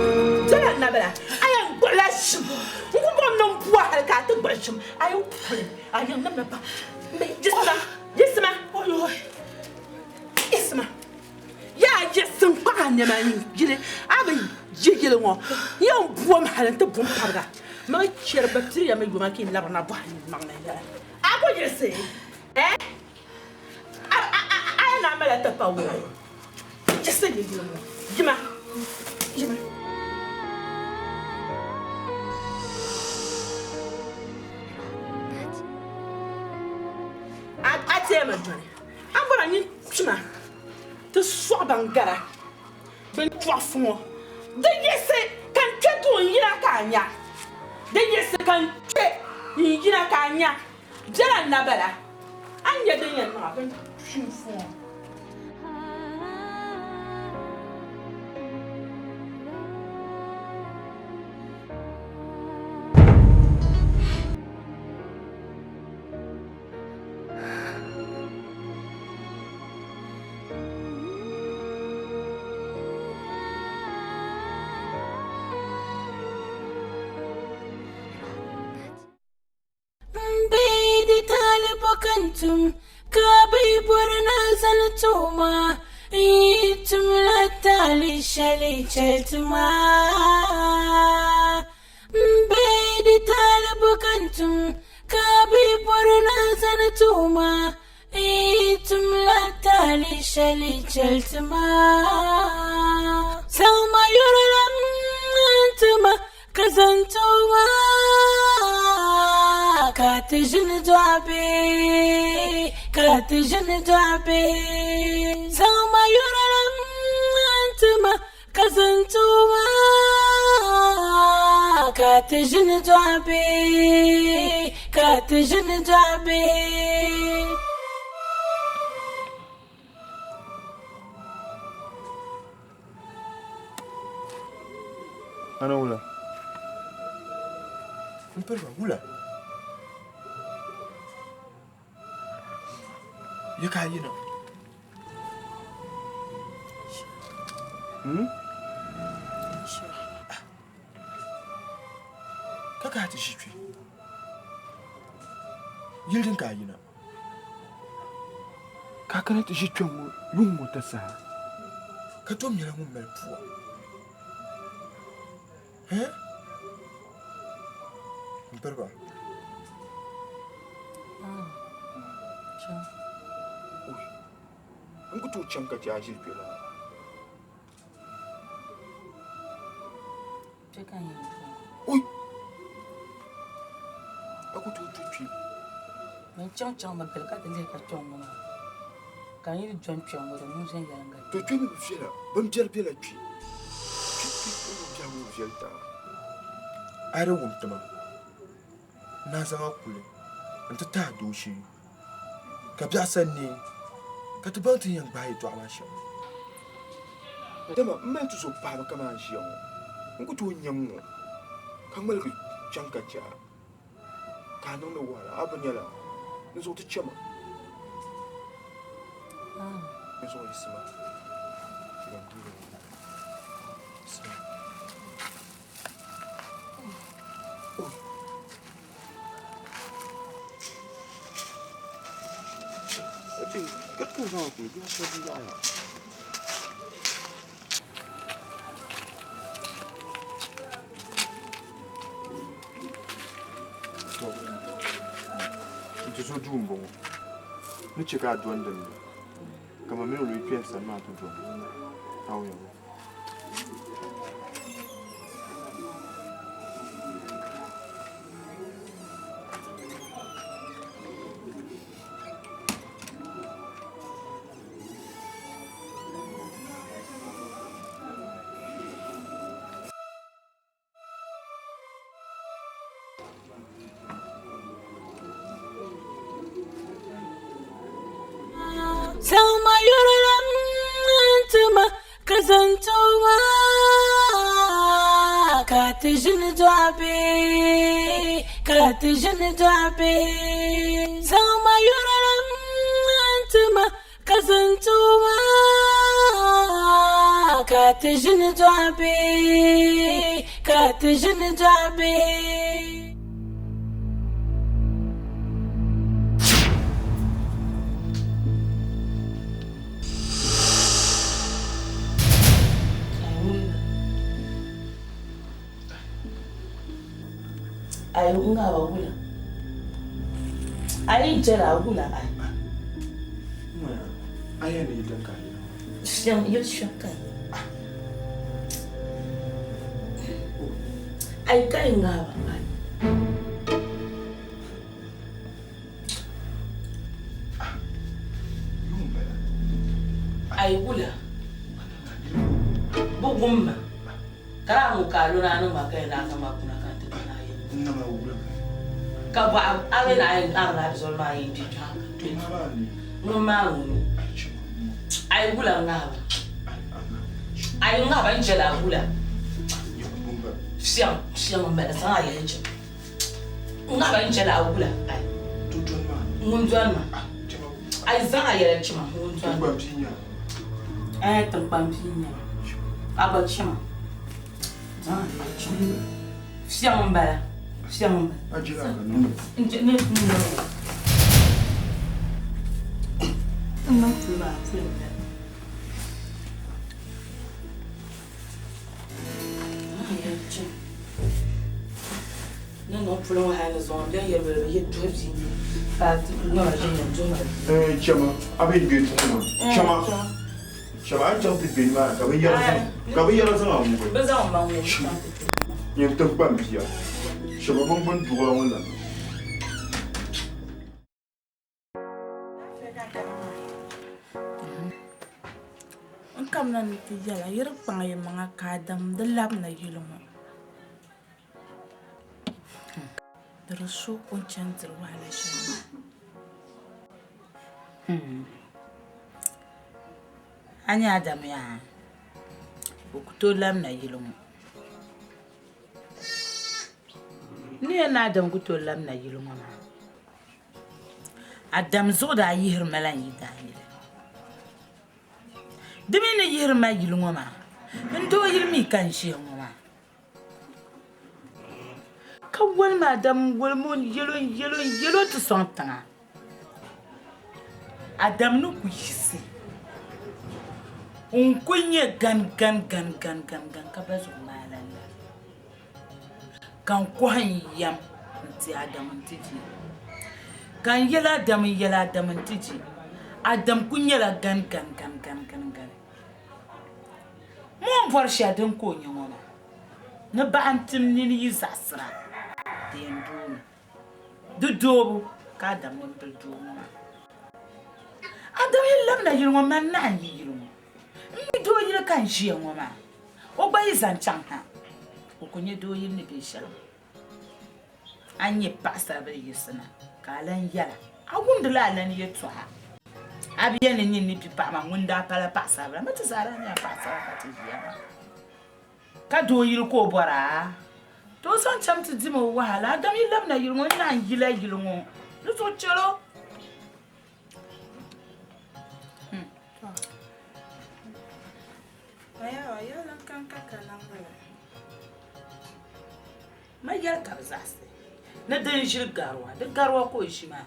jɛla nabila a yɛn gbuɣila ʒim n ku bɔm niŋ bua hali ka a ti gbuɣi ʒim a yɛn kuli a yiŋ nim ni ba jisima jisima jisima yaa yiɣisi n kpaɣa nɛma n yili a bi yi yili ŋɔ yɛn bom hali n ti bom pariga ma bi chɛri ba piri ya mi yoma ka yi labirina bɔhi maŋli yɛla a ku yiɣisi eh a yɛn naan mali ti pa wula yiɣisi yi yili ŋɔ yima yima. A teemi dɔni a bɔra nyin kpima ti sɔɣi ban gara bɛn tɔɣifu ŋɔ. Di yiɣisi ka n kpe duu n-yina ka a nya. Di yiɣisi ka n kpe n-yina ka a nya. Bɛla n-na bala. A ni nya din yɛn niŋ a bɛn kpimfu ŋɔ. Di taali bɔ ka n tum ka bɛ bɔri ni a zani tuhi ma n yi tumla taali shɛli chɛli ti ma. M be di taali bɔ ka n tum ka bɛ bɔri ni a zani tuhi ma n yi tumla taali shɛli chɛli ti ma. Zaŋma yurilim n-ti ma ka zaŋ tuhi ma ka ti ʒini dɔɣi bihi ka ti ʒini dɔɣi bihi. Zaŋma yurilim n-ti ma ka zaŋ tuhi ma ka ti ʒini dɔɣi bihi ka ti ʒini dɔɣi bihi. Ana wula? M piriba wula? Ya ka a yina? Hmm? Ka ka a ti ʒi kpe? Yili din ka a yina? Ka a kana ti ʒi kpɛŋ ŋɔ yuŋ ŋɔ tasaha, ka tom nyɛla ŋun mali pua. Hɛn? M piri ba. N ku tooi chaŋ ka chɛ a ʒili kpe lala. Kpe ka n yɛn doli. Oi! A ku tooi tu kpe. Mani chaŋ chaŋ mi gili ka ti lihi ka kpɛŋ ŋɔ maa ka n yi dɔni kpɛŋ ŋɔ di niŋ viɛnyɛliŋga. To kpe mi bi viɛla, bin biɛri bela kpe. Kpe kpe kpe ŋɔ biɛhigu bi viɛli taai. A yi di wum ti ma, n daa zaŋ a kuli nti ti a dooshee ka biɛɣu sa neei ka ti baŋ ti ni yɛn gbaai yɛtɔɣa maa shɛm. Dama m mali tuzo paɣiba kaman a ʒiya ŋɔ, n ku tooi nya ŋ-ŋɔ ka ŋmaligi chaŋ ka chɛ a, ka a niŋdi wahala, a bi nyɛla n zuɣu ti chɛ ma. N zuɣu yiɣisima, yiɣisima. N ti so duu m-bɔŋɔ ni chɛ ka a dɔni din ni ka ma mini o lee kpe n sani maa ti dɔni. Aawuya. zantuma ka ti ʒini dɔɣi bihi ka ti ʒini dɔɣi bihi zaŋma yurilim n-ti ma ka zantuma ka ti ʒini dɔɣi bihi ka ti ʒini dɔɣi bihi. Ayi n ŋaaba wula ayi n chɛla wula ayi Aya ni yili ka yi. Shɛm yili shɛm ka yi. Ayi ka yi ŋaaba ayi. Ayi wula bi wum ma ka daa ŋɔ ka a lona niŋ ma ka yɛn daa zaŋ ma kuna ka n ti kana ayi ka bɔɣa a mi na ayi a na zoli maa yɛn di ŋun maa ŋuni ayi wula ŋahiba ayi ŋahiba n jɛla wula fiɛŋ fiɛŋ n bala zaŋ a yɛli chɛ ŋahiba n jɛla wula ayi ŋun dɔni ma ayi zaŋ a yɛli chɛ ma ŋun dɔni ma ɛɛ tiŋkpan bia n nyɛ a gba chɛ ma zaŋ a yɛli chɛ ma fiɛŋ n bala fiɛŋ n bala n jɛ ne n niŋ n niŋ puli maa puli n bala Ni niŋ puli ŋɔ hali ni zuŋɔ m bɛni yɛli bɛ yi duhi bia ka ŋama ʒini ni duhi ma bia. Chama, a bi gbe tuhi ma. Chama, chama, a ni chaŋ ti gbe nimaani ka binyɛra zaŋ a ŋubi. Bɛ zaŋ ma ŋubi chaŋ ti gbe. Nyin tiŋkpan bia. Chama biŋgbun duɣila ŋɔ lana. N kamina ni ti yɛla yi di kpaŋ yi maŋa ka a dam di labina yili ŋɔ di di so o ni chani diri wahala shɛli maa. A nya Adam yaa o ku tooi labina yili ŋɔ. N ni yɛli ni Adam ku tooi labina yili ŋɔ maa. Adam zuɣu daa yihiri ma la n yi daa yili. Di mi ni yihiri ma yili ŋɔ maa, n doo yili mi ka n ʒiya ŋɔ maa. Ka wolimi Adam n-wolimi o n-yɛl o n-yɛl o n-yɛl o ti sɔŋ tiŋa. Adam ni ku yiɣisi n-kul nyɛ gan gan gan gan gan gan ka ba zuɣu maa lan la. Ka n kɔhi n yɛm n-ti Adam nti di. Ka n yɛli Adam n yɛli Adam nti di. Adam kul nyɛla gan gan gan gan gan gan. M o ni bɔri shɛli din ka o nya ŋɔ maa, ni baɣa n-tim nini yi zaɣisira di yɛn doomi. Di doobu ka Adam mini bili doo ŋɔ maa. Adam yi labina yili ŋɔ, mani naɣ n-yi yili ŋɔ. M mi doo yili ka n ʒiya ŋɔ maa. O gba yi zaŋ chaŋ ha, o ku nya doo yili ni be shɛli ŋɔ. A ni nyɛ paɣisaribila yiɣisina ka a lan yɛla, a wumdila a lan yɛtɔɣa. A bi yɛli ni nyin ni bipaɣ maa ŋun daa pala paɣisaribila, mi ti zaa daa nyɛla paɣisara ka ti ʒiya maa. Ka doo yili ka o bɔr a, to o zaŋ cham ti dim o wahala. Adam yi labina yili ŋɔ, n naan yila yili ŋɔ ni zuɣu chɛl o. Ma yɛli ka bɛ zaɣisi ni din ʒiri gariwa, di gariwa ka o ʒi maa.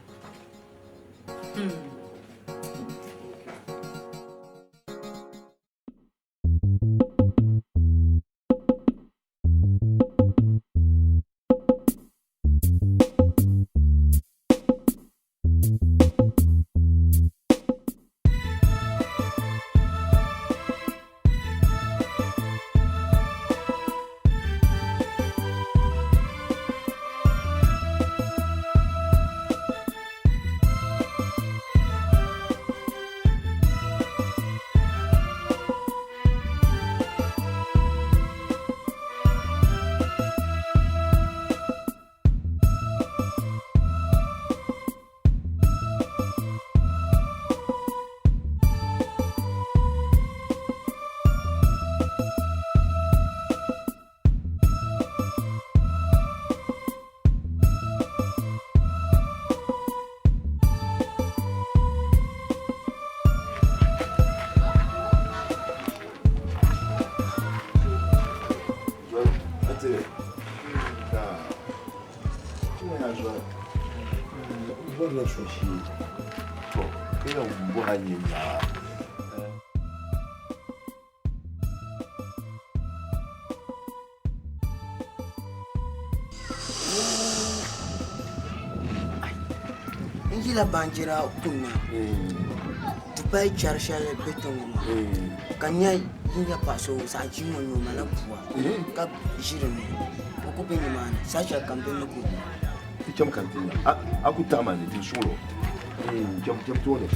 Sili. Ka ŋɔ yaa zuɣu n bɔrila so shee. To, ka yɛn bɔhi a nyɛ naa. N yila baanjira kunna Dubai chɛri shɛli bɛ kpɛ ŋɔ maa ka n nya yi nya paɣa so zaɣ jia ŋɔ n-nyɛ o malila pua ka ʒi di ni o ku be nimaani saha shɛli kam di ni ku Ti cham ka n ti nya a ku taɣi ma ni di suɣilo cham tooni.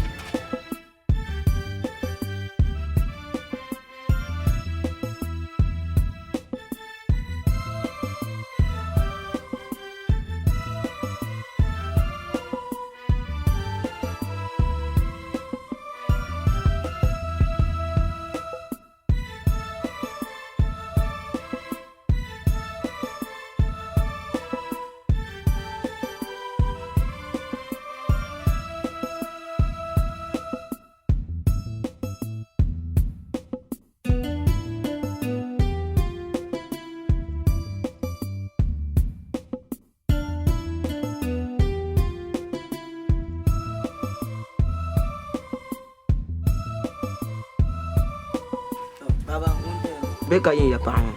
Bɛ ka yin ya paɣa ŋɔ.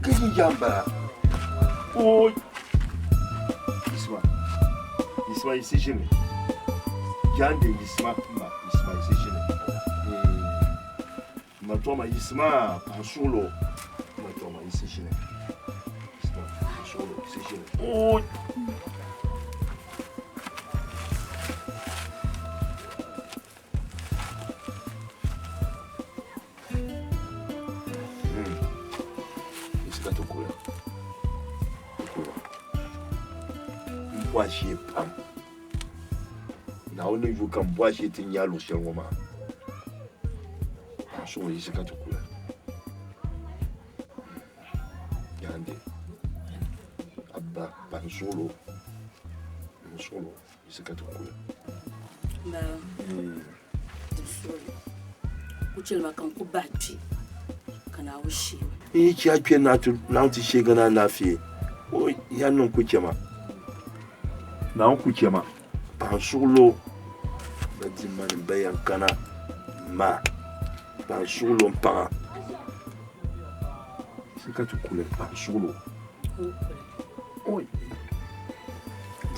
Ka yin ya m-bala. Ooi! Yisima, yisima yisi ʒini. Jaande yisima ma yisima yisi ʒini. Ma tɔma yisima paɣa suɣulo. Ma tɔma yisi ʒini. Yisima paɣa suɣulo yisi ʒini. Ooi! M bɔhi shee pam. Naawuni ni yu ka m bɔhi shee ti nya luɣ shɛli ŋɔ maa. Paɣa so ŋɔ yiɣisi ka ti kuli. Yaandi, a ba pa n suɣil o, n suɣil o yiɣisi ka ti kuli. Ku chɛli ma ka n ku bahi kpe ka Naawuni shee ma. N yi chɛ a kpe Naawuni ti sheegi ni alaafee, o ya niŋ ku chɛ ma. Naawuni ku chɛ ma. Paɣa n suɣilo ba di ma ni ba yɛn kana ma paɣa n suɣilo n paɣa si ka ti kuli paɣa n suɣilo oi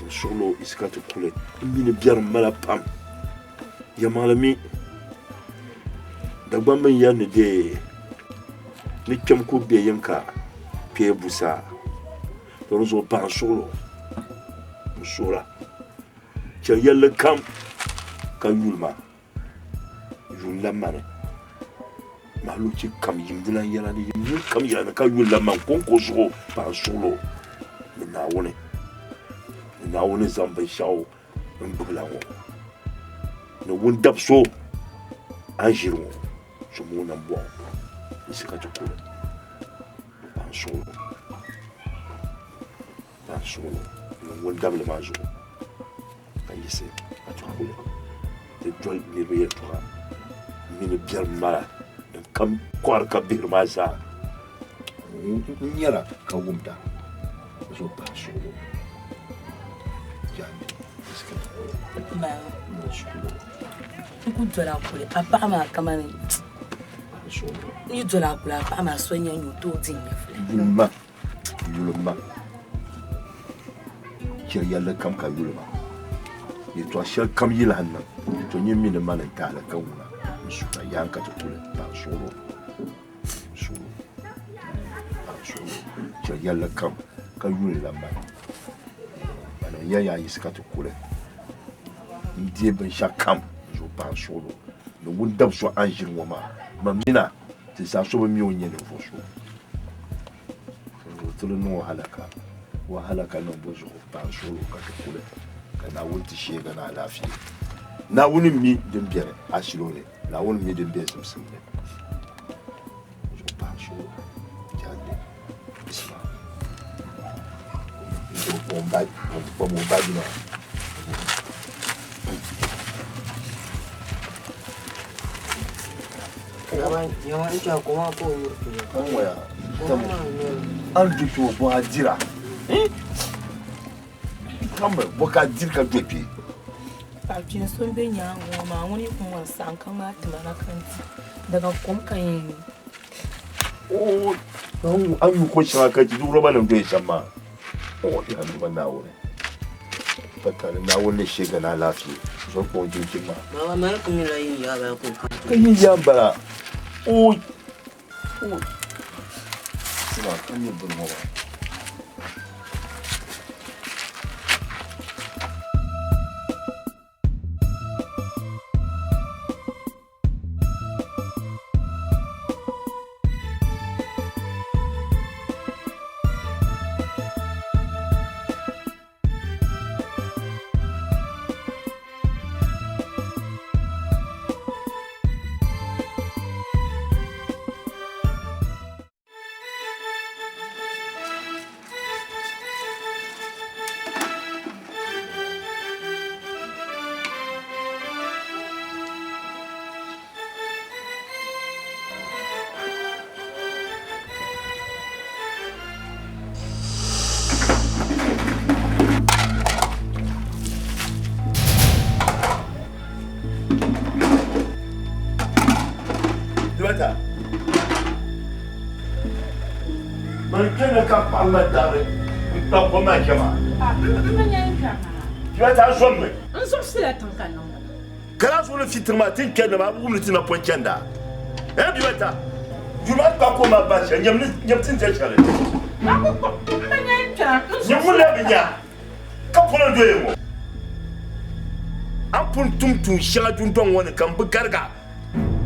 n suɣilo si ka ti kuli n mi ni biɛri mala pam yɛlimaŋli mi Dagbamba n yɛli ni dee ni kpɛm ku bɛ yiŋ ka kpee busaa To di zuɣu paɣa n suɣilo n suhura chɛ yɛlli kam ka yuli ma yuli la mani mahaluchi kam yim di lan yɛla ni yim yuli kam yɛla ni ka yuli la mani konko zuɣu paɣa n suɣilo ni Naawuni ni Naawuni zaŋ binshɛɣu n gbubila ŋɔ ni wundab so a ni ʒiri ŋɔ so moo nambɔɣu n si ka ti kuli paɣa n suɣilo paɣa n suɣilo ni wundabili maa zuɣu ka yiɣisi ka ti kuli ti doli niriba yɛltɔɣa mini biɛrim mala din kam kɔhiri ka bihiri maa zaa n nyɛra ka wumda zuɣu paɣa suɣilo N ku doli a kuli a paɣa maa kamani n yi doli a kuli a paɣa maa so n yɛn nyɛ o tooi di n nyɛvuli. Yulima, yulima, chɛ yɛlli kam ka yulima. Yɛtɔɣ shɛli kam yi lahi niŋ, to nyin mi ni mani n-taali ka wuna n suhira yaan ka ti kuli paɣ suɣilo, suɣilo, paɣ suɣilo. Chɛ yɛlli kam ka yuli la mani. Mani n yɛn yaa yiɣisi ka ti kuli n-deei binshɛɣu kam n-zuɣu paɣ suɣilo ni wundab so a ni ʒiri ŋɔ maa, man mina ti zaa so bi mi o ni nyɛ ninvuɣ so. Dinzuɣu ti di niŋ o halaka, o halaka niŋbu zuɣu paɣ suɣilo ka ti kuli, ka Naawuni ti sheegi ni alaafee. Naawuni mi din beni ashilo ni, Naawuni mi din be zimsim ni. Dinzuɣu paɣ suɣilo jaande bisima. Kpam o baaji maa. A ni do kpe ŋɔ bɔ a dira kambe bɔ ka a diri ka do kpe Paɣa kpeen so n-be nyaaŋa ŋɔ maa ŋuni yi kuli ŋɔri saɣim ka ŋmaai tima na ka n di daga kom ka yɛn nyu. A nyu ko shɛŋa ka di roba nim doya shɛm maa o yaa duuma Naawuni pa tali Naawuni ni sheega ni alaafee zuɣu kpa o jinjin maa Baba mali ku nyɛla yin yaa bala ka o kan ka yin yaa bala o o sima ka nyɛ bini ŋɔ maa Dibata. Man kpɛna ka paɣa ma daɣiri n kpa kom maa chɛ maa. Dibata a zommi. N zuɣusila tiŋ ka niŋdi ma. Ka laa zuɣu ni fitiri maa ti ni kpɛri na maa a bi wumdi ti napɔŋ chɛnda. Ɛɛ dibata. Yuli a kpa kom maa bahi shɛli nyam ti ni chɛ shɛli. Nyam ŋun lee bi nya ka polo n-doya ŋɔ. A ni pun tum tuun shɛŋa dundɔŋ ŋɔ ni ka m bi garig a.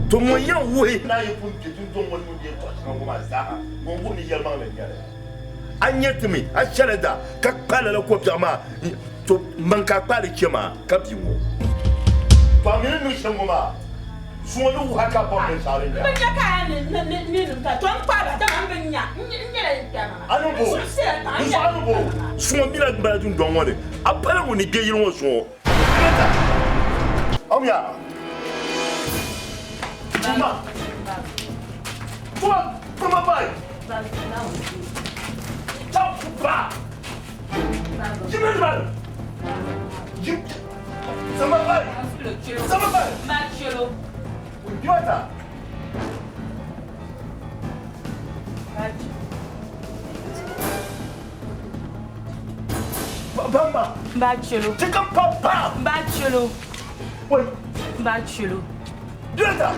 To ŋun yɛn wuhi. Naa yi pun kpe dundɔŋ ŋɔ ni ŋun yɛltɔɣ shɛŋa ŋɔ maa zaaha, ŋun wuhi ni yɛlimaŋli n-nyɛ li. A nya ti mi, a chɛli da ka kpa lala kobiɛɣu maa, to man ka a kpaai li chɛ maa ka bia ŋɔ. To a mi ni niŋ shɛm ŋɔ maa, suŋɔ ni wuhi a ka a bɔri binshɛɣu din nya. A ni bo, di zuɣu a ni bo, suŋɔ mila m-bala dundɔŋ ŋɔ ni, a pala ŋun ni kpe yili ŋɔ zuɣu. Amya. Tuma. Tuma. Tuma bai. Ba. Jimmy man. Jim. Sama bai. Sama bai. Machelo. Yota. Bamba. N chelo. Chicken papa. N chelo. Wait. N chelo. Yota.